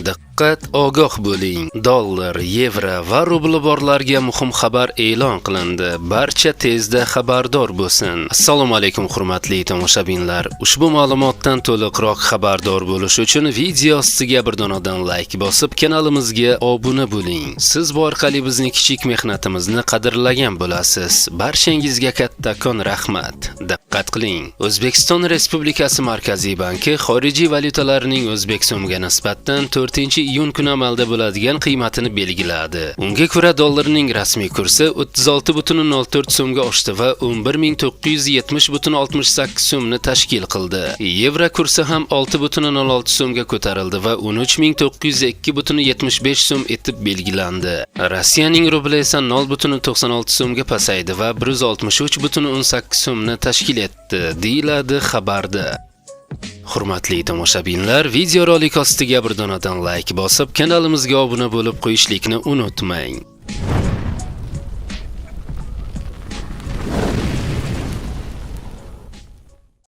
Diqqat, ogoh bo'ling. Dollar, yevro va rubli borlarga muhim xabar e'lon qilindi. Barcha tezda xabardor bo'lsin. Assalomu alaykum, hurmatli tomoshabinlar. Ushbu ma'lumotdan to'liqroq xabardor bo'lish uchun video ostiga bir donadan like bosib, kanalimizga obuna bo'ling. Siz bu orqali bizni kichik mehnatimizni qadrlagan bo'lasiz. Barchangizga kattakon rahmat. Diqqat qiling. O'zbekiston Respublikasi Markaziy banki xorijiy valyutalarning o'zbek so'miga nisbatan 4-iyun kuni amalda bo'ladigan qiymatini belgiladi. Unga ko'ra, dollarning rasmiy kursi 36,04 so'mga oshdi va 11 970,68 so'mni tashkil qildi. Yevro kursi ham 6,06 so'mga ko'tarildi va 13 902,75 so'm etib belgilandi. Rossiyaning rubli esa 0,96 so'mga pasaydi va 163,18 so'mni tashkil etdi, deyiladi xabarda. Hurmatli tomoshabinlar, videorolik ostiga bir donadan like bosib, kanalimizga obuna bo'lib qo'yishlikni unutmang.